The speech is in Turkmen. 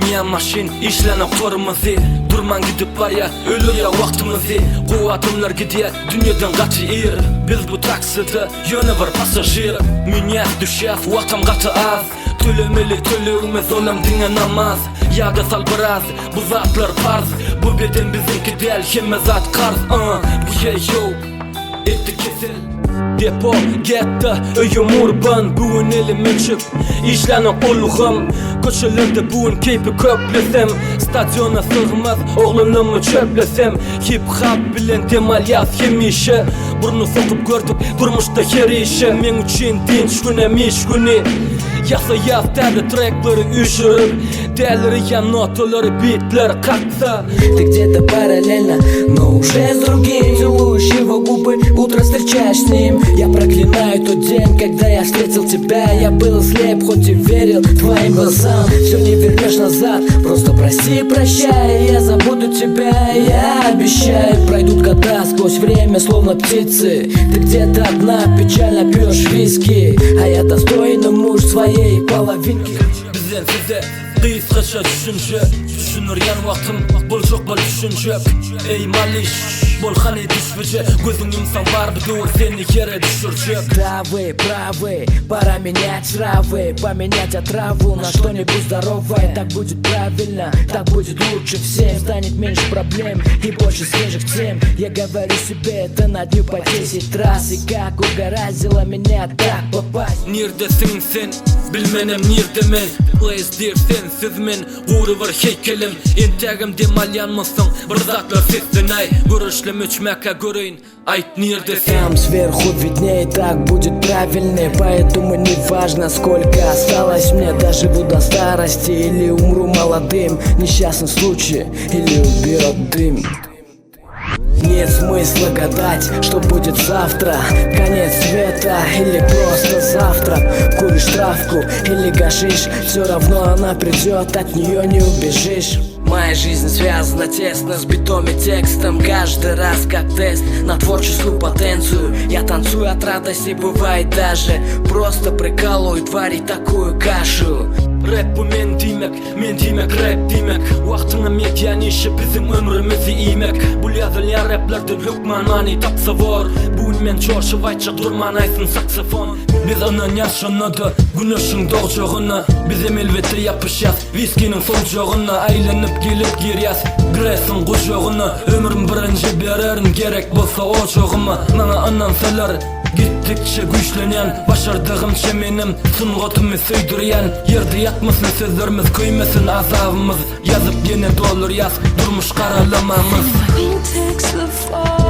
Münýän maşyn, işlänok torumyzy Durman gidip barýa, öldürýä wagtymyzy Gowy adamlar gidýä dünýeden gaty ir Biz bu takside ýöne bir passažir Münýäs, düşýäs, wagtam gaty az Tölemeli tölegimiz olam diňe namaz Ýada sal biraz, bu zatlar parz Bu beden biziňki däl, hemme zat karz uh, Bu ýe-ýow, etdi kesel Depo, getto, öýüm urban Bu gün elim öçük, işlänok ulgam Köçelerde bu gün keýpi köklesem Stadiona sygmaz, oglanymy çöplesem Hip-hap bilen dem alýas hemişe Burny sokup gördük durmuşda her işe Meň üçin dynç günem iş güni Ýasaýas täze trekleri üýşürip Dälirýän notalary bitler kaksa Ты где-то параллельно, но уже с другим Целуешь его губы, утро встречаешь с ним Я проклинаю тот день, когда я встретил тебя Я был слеп, хоть и верил твоим глазам Все не вернешь назад, просто прости, прощай Я забуду тебя, я обещаю Пройдут года сквозь время, словно птицы Ты где-то одна, печально пьешь виски А я достойный муж своей половинки Bizden size gysgaça düşünje Düşündirýän wagtym boljak bol düşünjek Ey maliş, bol hany düşbüje Gözüň ýumsaň bar bir döwür seni ýere düşürjek Да, вы правы, пора менять нравы Поменять отраву на что-нибудь здоровое Так будет правильно, так будет лучше всем Станет меньше проблем и больше свежих тем Я говорю себе это на дню по 10 раз И как угораздило меня так попасть Nirdesiň sen, bilmenem nirde men Place sensiz men, gury bir heýkelim Entägem dem alýan bolsaň, bir zatlar seslenäý Görüşlem öçmäkä göreýin, aýt nirde sen Там сверху виднее, так будет правильнее Поэтому не важно, сколько осталось мне Доживу до старости или умру молодым Несчастный случай или убьет дым Нет смысла гадать, что будет завтра Конец света или просто завтрак Куришь травку или гашиш Все равно она придет, от нее не убежишь Моя жизнь связана тесно с битом и текстом Каждый раз как тест на творческую потенцию Я танцую от радости, бывает даже Просто прикалываю тварить такую кашу Rap bu men diýmek, men diýmek rap diýmek Wagtyňa medýan işi biziň ömrümizi iýmek Bul ýazylýan raplerden hökman many tapsa bor Bu gün men çoşup aýtjak durman aýsyn saksofon Biz ynanýas şonda-da güneşiň dogjagyna Bizem elbetde ýapyşýas viskiniň sowjagyna Aýlanyp gelip girýäs Gresiň gujagyna Ömrüm birinji bererin gerek bolsa ojagyma Maňa ynansalar Gitdikçe güýçlenýän Başardygymça menem sungatymy söýdürýän Ýerde ýatmasyn sözlerimiz köýmesin azabymyz Ýazyp ýene doldurýas durmuş garalamamyz He takes the fall.